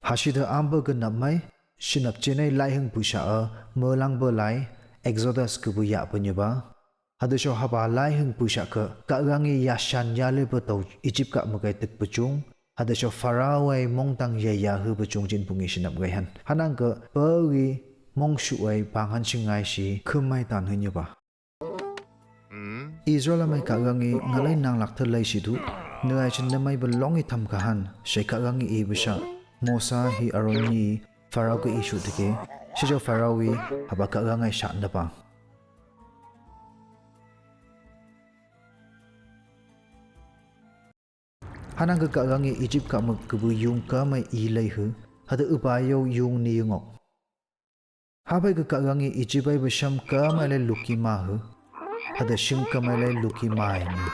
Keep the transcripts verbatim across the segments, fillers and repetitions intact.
Hashi thāda ampa kanapmai, sinap chinai laihing pusa a, malang pa lai, Exodus kabu yahphan yapa. Hadasho haba laihing pusa ka, Kahwange yashan yale pa tau Egypt gah makai tak pachung, hadasho Pharaoh wui mongtang yaya hu pachung chin pung i sinap gai han. Hanang ka pari mongsu wui pang han singai si, khum mai tan hun yapa. Israel mai Kahwange ngalai nang lak tha lai si tu, ngai chin na mai pa long i tham ka han, sai Kahwange i pasa, Mosa hi Aaron ni, Pharaoh ka i su tike, sijo Pharaoh i, haba Kahwange sha na pang. Hanang ka Kahwange Egypt gah makabu yung kamai i lai hu, hada upa yo yung ni yung ok. Hapai ka Kahwange Egypt ai pa sham kamai lai luki ma hu, hada shing kamai lai luki mai ni.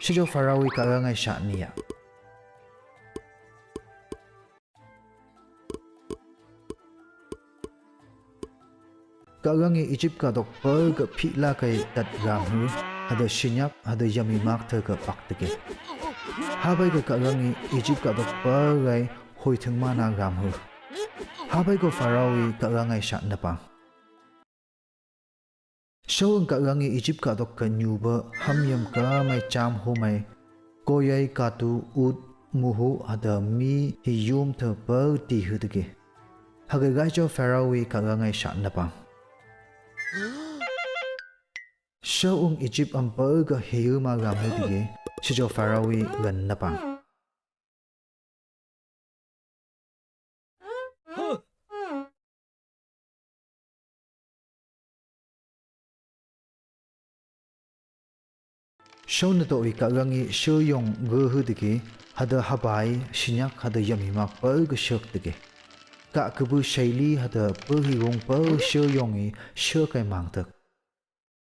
Sijo Pharaoh i Kahwange sha ni ya. Kahwange Egypt gah dok pal ka phila kai tat ram hu, hada sinyak, hada yami mak tha ka pak tike. Hapai ka Kahwange Egypt gah dok pal gai hoi thang mana ram hu. Hapai ko Pharaoh i Kahwange sha na pang. Shao ung Kahwange Egypt gah dok ka nyu pa ham yam kamai cham ho mai, koyai katu ut muhu hada mi hi yum tha pa ti hu tike. Hagai gai jo Pharaoh i Kahwange sha na pang. Shao ung Egypt am pa ka hi yum a ram hu tike, sijo Pharaoh i ran na pang. Shao na to i Kahwange shao yong gu hu tike, hada haba i sinyak hada yami mak pa ka shak tike. Ka kabu shaili hada pa hi rong pa shao yong i shak ai mang tak.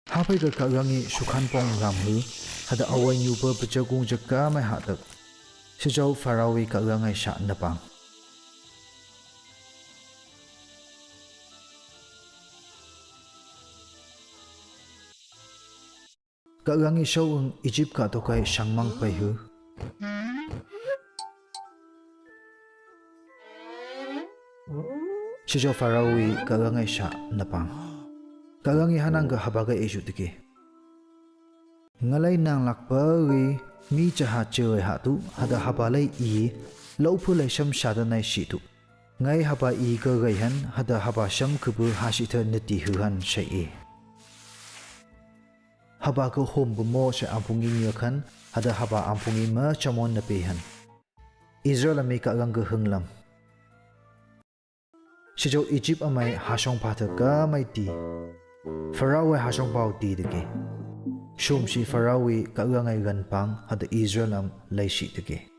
Hapai ka Kahwange sukhan pong ram hu, hada awai nyu pa pa jakung jaka mai ha tak. Sijo Pharaoh i Kahwange sha na pang. Kahwange shao ung Egypt gah dok ai shang mang pai hu. Sijo Pharaoh i Kahwange sha na pang. Kahwange hanang ka haba ka i su tike. Ngalai nang lak pa ri mi cha ha che ha tu, hada haba lai i, lau pu lai sham sha da nai si tu. Ngai haba i ka gai han, hada haba sham kabu ha si tha na ti hu han sai i. Haba ka hom pa mo sai ampung i nyi khan, hada haba ampung i ma chamon na pe han. Israel mai Kahwange hung lam. Sijo Egypt amai hashong pa tha kamai ti. Pharaoh wui hashong pa u ti tike. Sum si Pharaoh i Kahwange ran pang hada Israel am lai si tike.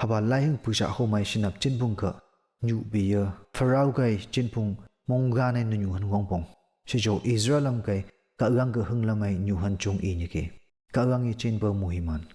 Haba laihing pusa ho mai sinap chin pung ka. Nyu pi ya. Pharaoh kai chin pung mong ga nai nu nyu han wang pong. Sijo Israel am kai Kahwange hung lam ai nyu han chung i ni ke. Kahwange chin pa mu hi man.